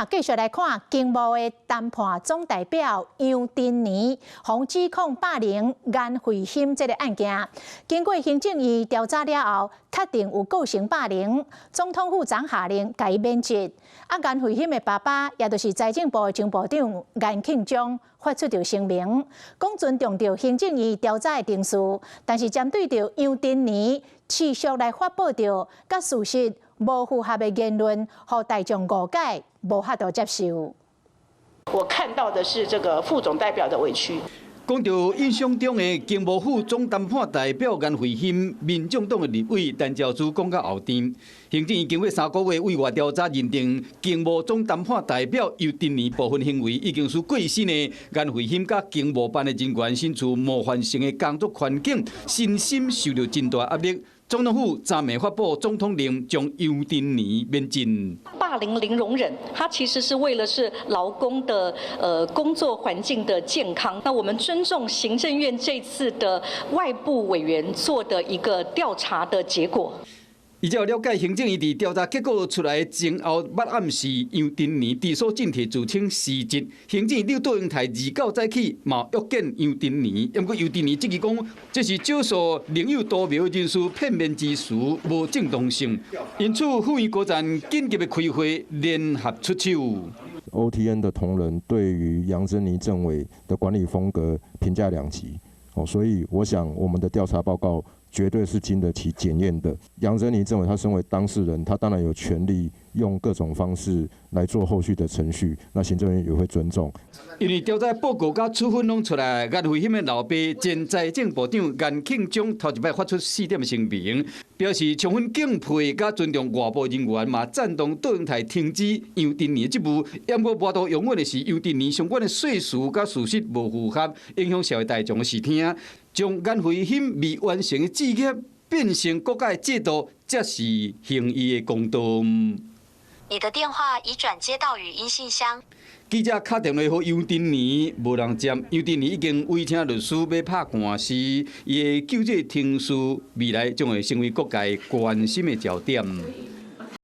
咱繼續來看經貿的談判總代表楊珍妮，予指控霸凌顏慧欣這個案件，經過行政院調查了後，確定有構成霸凌，總統府昨下令共伊免職。啊，顏慧欣的爸爸，也就是財政部的前部長顏慶忠，發出著聲明，講尊重著行政院調查的程序，但是針對著楊珍妮持續來發布著佮事實無符合的言論，予大眾誤解，無法度接受。我看到的是這個副總代表的委屈。講著印象中的經貿副總談判代表顏慧欣，民眾黨的立委陳昭姿講甲後甜。行政院經過3個月委外調查認定，經貿總談判代表楊珍妮部分行為已經使過身的顏慧欣佮經貿辦的人員身處冒犯性的工作環境，身心受著真大壓力。總統府昨暝發布總統令，將楊珍妮免職。霸凌零容忍，它其實是為了是勞工的工作環境的健康。那我們尊重行政院這次的外部委員做的一個調查的結果。依照了解，行政院佇調查結果出來前後，捌暗示楊珍妮知所進退自稱辭職。行政院長卓榮泰29早起嘛約見楊珍妮，毋過楊珍妮質疑講，這是少數另有圖謀人士片面之詞，無正當性。因此，府院高層緊急的開會，聯合出手。 OTN 的同仁對於楊珍妮政委的管理風格評價兩極，哦，所以我想我們的調查報告絕對是經得起檢驗的。楊珍妮政委他身為當事人，他當然有權利用各種方式來做後續的程序，那行政院也會尊重。因為調查報告佮處分攏出來，顏慧欣的老爸前財政部長顏慶忠頭一擺發出四點聲明，表示充分敬佩佮尊重外部人員，嘛贊同卓榮泰停止楊珍妮的職務。毋過無法度容忍的是楊珍妮相關的說辭佮事實無符合，影響社會大眾的視聽，將顏慧欣未完成的志業變成國家的制度，才是行醫的公道。你的電話已轉接到語音信箱。記者敲電話予楊珍妮，無人接。楊珍妮已經委請律師欲拍官司，伊的救濟程序未來將會成為各界關心的焦點。